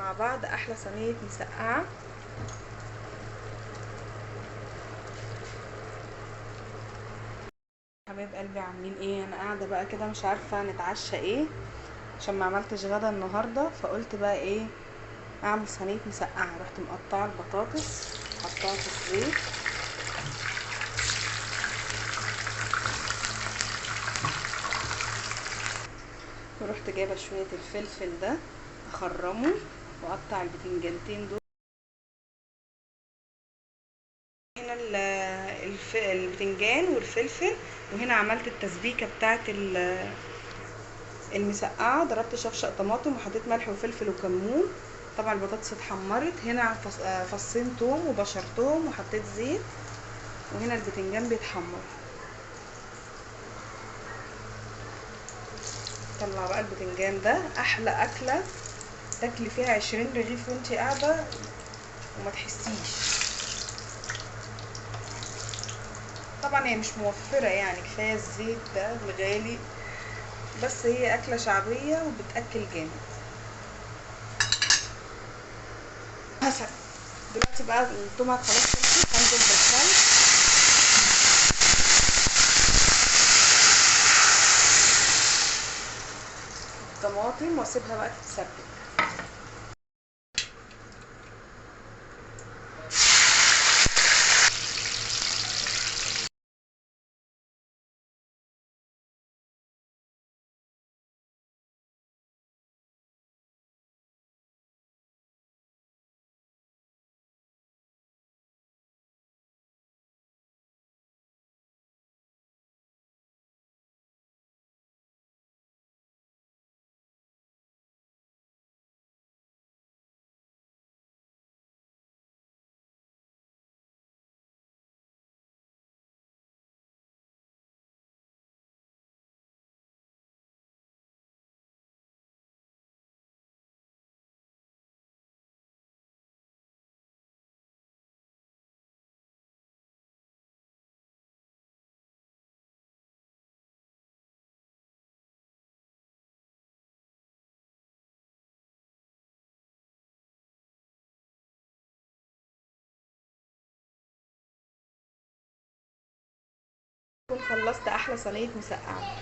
مع بعض احلى صينية مسقعه. حبايب قلبي عاملين ايه؟ انا قاعدة بقى كده مش عارفه نتعشى ايه عشان ما عملتش غدا النهارده، فقلت بقى ايه اعمل صينية مسقعه. رحت مقطعه البطاطس حطاها في الزيت، ورحت جايبه شوية الفلفل ده اخرمه واقطع البتنجانتين دول. هنا البتنجان والفلفل، وهنا عملت التسبيكه بتاعه المسقعه. ضربت شفشق طماطم وحطيت ملح وفلفل وكمون. طبعا البطاطس اتحمرت. هنا فصين توم وبشرتهم وحطيت زيت، وهنا البتنجان بيتحمر. طلع بقى البتنجان ده، احلى اكله تاكلي فيها 20 رغيف وانتي قاعدة وما تحسيش. طبعا هي مش موفره يعني، كفاية الزيت ده الغالي، بس هي اكله شعبية وبتاكل جامد. دلوقتي بقى التومه خلاص خلصت، هنزل بالخل. الطماطم واسيبها بقى تتسبك. اكون خلصت احلى صينية مسقعه.